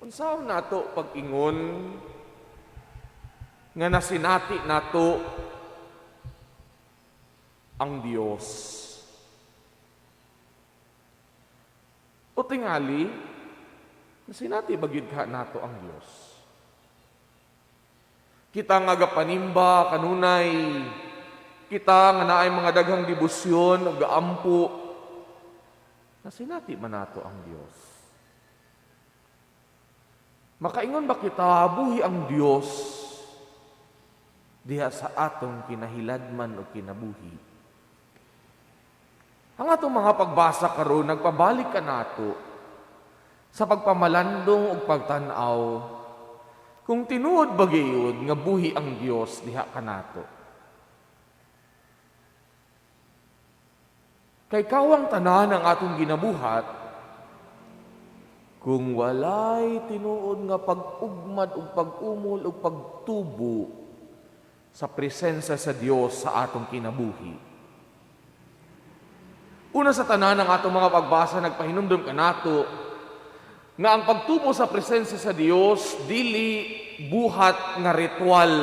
Unsaon nato pag-ingon nga nasinati nato ang Dios? O tingali, nasinati ba gyud ka nato ang Dios? Kita nga gapanimba kanunay, kita nga naay mga daghang debosyon ug gaampo, nasinati man nato ang Dios? Makaingon ba kita buhi ang Dios diha sa atong kinahiladman o kinabuhi? Ang atong mga pagbasa karon nagpabalik kanato sa pagpamalandong ug pagtan-aw kung tinuod ba gayud nga buhi ang Dios diha kanato. Kay kawang tanan ang atong ginabuhat kung walay tinuod nga pag-ugmad ug pag-umol ug pagtubo sa presensya sa Dios sa atong kinabuhi. Una sa tanan ang atong mga pagbasa nagpahinumdom kanato nga ang pagtubo sa presensya sa Dios dili buhat nga ritual.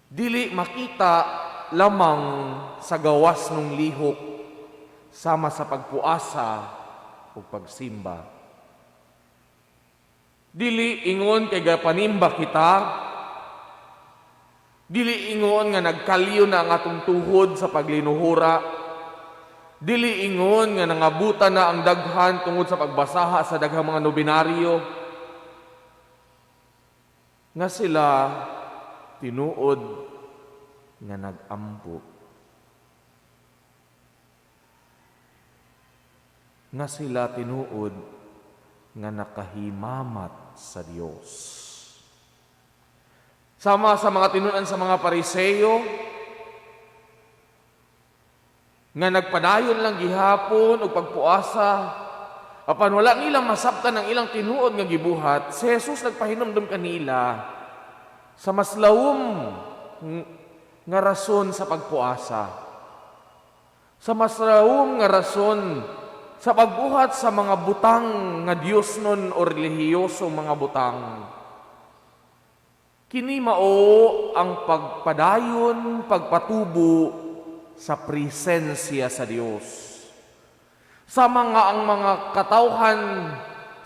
Dili makita lamang sa gawas nung lihok sama sa pagpuasa o pagsimba. Dili ingon kay gapanimba kita, dili ingon nga nagkalyo na ang atong tuhod sa paglinuhura, dili ingon nga nangabutan na ang daghan tungod sa pagbasaha sa daghang mga nobinaryo, nga sila tinuod nga nagampo, nga sila tinuod nga nakahimamat sa Dios. Sama sa mga tinunan sa mga Pariseo nga nagpadayon lang gihapon og pagpuasa apan wala nilang masabtan ang ilang tinuod nga gibuhat, si Jesus nagpahinumdom kanila sa mas lawom nga rason sa pagpuasa, sa mas lawom nga rason sa pagbuhat sa mga butang nga Dios nun o relihiyoso mga butang. Kini mao ang pagpadayon, pagpatubo sa presensya sa Dios. Sa mga ang mga katawhan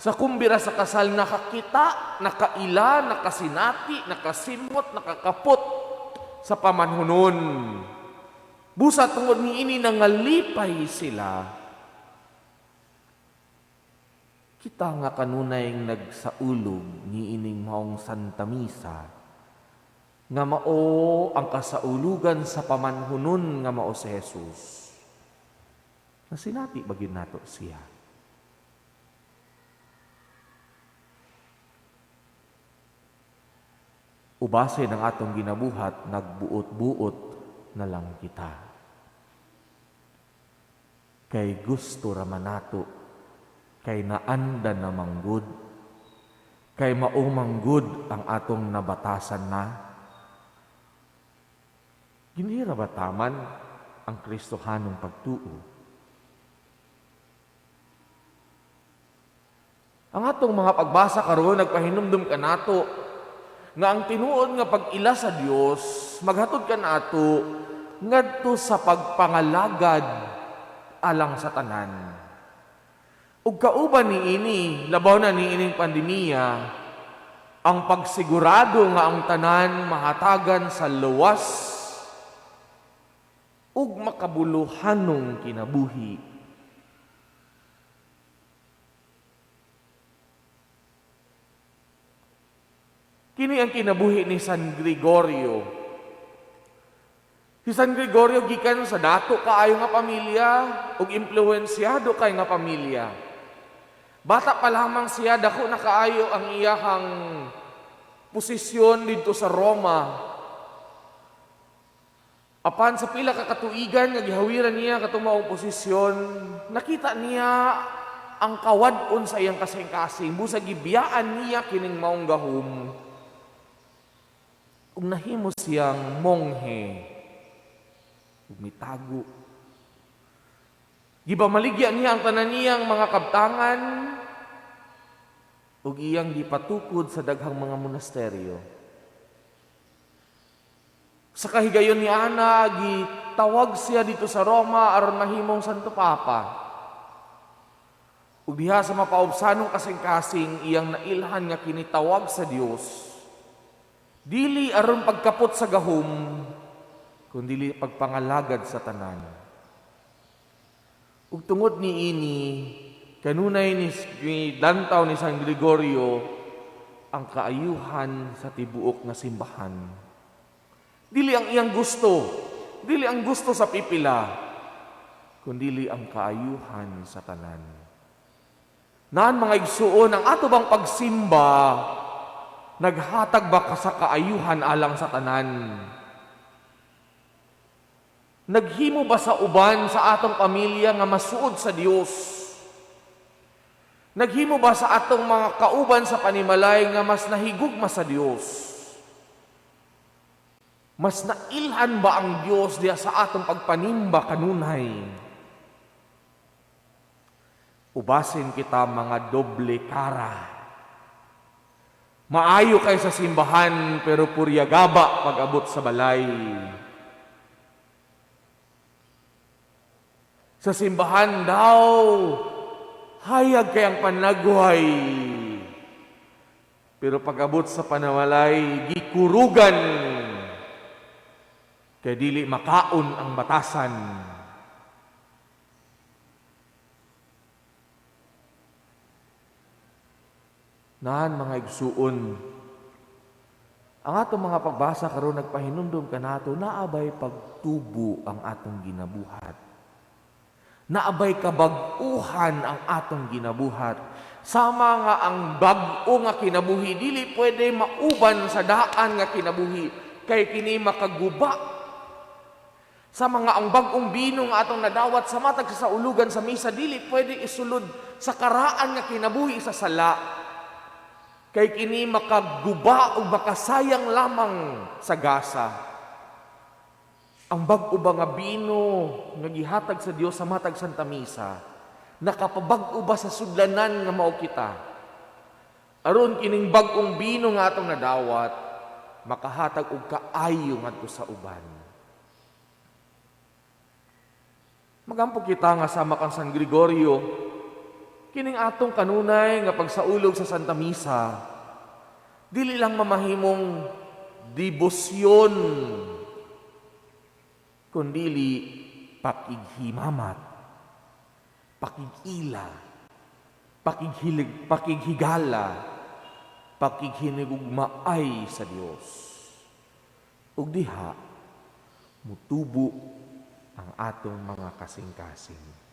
sa kumbira sa kasal nakakita, nakaila, nakasinati, nakasimot, nakakapot sa pamanhunon. Busa tungod niini nangalipay sila. Kita nga kanunay nagsaulog niining maong Santa Misa, nga mao ang kasaulugan sa pamanhunon nga mao si Jesus. Nasinati ba gyud nato siya? Ubase ng atong ginabuhat, nagbuot-buot na lang kita. Kay gusto raman nato, kay naanda na manggod, kay maumanggod ang atong nabatasan na. Ginhira ba taman ang Kristohanong pagtuo? Ang atong mga pagbasa karon nagpahinumdum kanato nga ang tinuod nga pag-ila sa Dios maghatod kanato ngadto sa pagpangalagad alang sa tanan. Ug kauban niini, labaw na niining pandemya, ang pagsigurado nga ang tanan mahatagan sa luwas ug makabuluhanong kinabuhi. Kini ang kinabuhi ni San Gregorio. Si San Gregorio gikan sa dato kaayo nga pamilya ug impluwensyado kay nga pamilya. Bata pa lamang siya, dako na kaayo ang iyahang posisyon didto sa Roma. Apan sa pila ka katuigan nga gihawiran niya katong maong posisyon, nakita niya ang kawad-on sa iyang kasing-kasing, busa gibiyaan niya kining maong gahom. Ug nahimo siyang monghe, ug mitago. Gibamaligya niya ang tanan niyang mga kabtangan, Ug iyang gipatukod sa daghang mga monasteryo. Sa kahigayon ni ana, gitawag siya dito sa Roma aron mahimong Santo Papa. Ug diha sa mapaubsanong kasing-kasing, iyang nailhan nga kini tawag sa Dios. Dili aron pagkapot sa gahom, kundili pagpangalagad sa tanan. Ug tungod niini, kanunay ni dantaw ni San Gregorio ang kaayuhan sa tibuok nga simbahan. Dili ang iyang gusto, dili ang gusto sa pipila, kundili ang kaayuhan sa tanan. Naan, mga igsuon, ang ato bang pagsimba, naghatag ba ka sa kaayuhan alang sa tanan? Naghimo ba sa uban sa atong pamilya nga masuod sa Dios? Naghimo ba sa atong mga kauban sa panimalay nga mas nahigugma sa Dios? Mas nailhan ba ang Dios diha sa atong pagpanimba kanunay? Ubasin kita mga doble kara. Maayo kay sa simbahan, pero puryagaba pag-abot sa balay. Sa simbahan daw, hayag kay ang panagway. Pero pag-abot sa panamalay, gikurugan. Kay dili makaon ang batasan. Naan, mga igsuon, ang atong mga pagbasa karon nagpahinumdom kanato, naabay pagtubo ang atong ginabuhat. Naabay kabag-uhan ang atong ginabuhat. Sama nga ang bag-o nga kinabuhi dili pwede mauban sa daan nga kinabuhi, kay kini makaguba. Sa mga ang bag-ong bino nga atong nadawat sa matag sa saulugan sa misa dili pwede isulod sa karaan nga kinabuhi sa sala, kay kini makaguba o makasayang lamang sa gasa. Ang bag-o ba nga bino nga gihatag sa Dios sa matag Santa Misa, nakapabag-o ba sa sudlanan nga mao kita? Aron kining bag-ong bino nga atong nadawat, makahatag og kaayo ngadto sa uban. Magampo kita nga sama kang San Gregorio, kining atong kanunay nga pagsaulog sa Santa Misa, dili lang mamahimong debosyon, kundili pakighimamat, pakigila, pakighigala, pakighinigugmaay sa Dios. Ug diha mutubo ang atong mga kasing-kasing.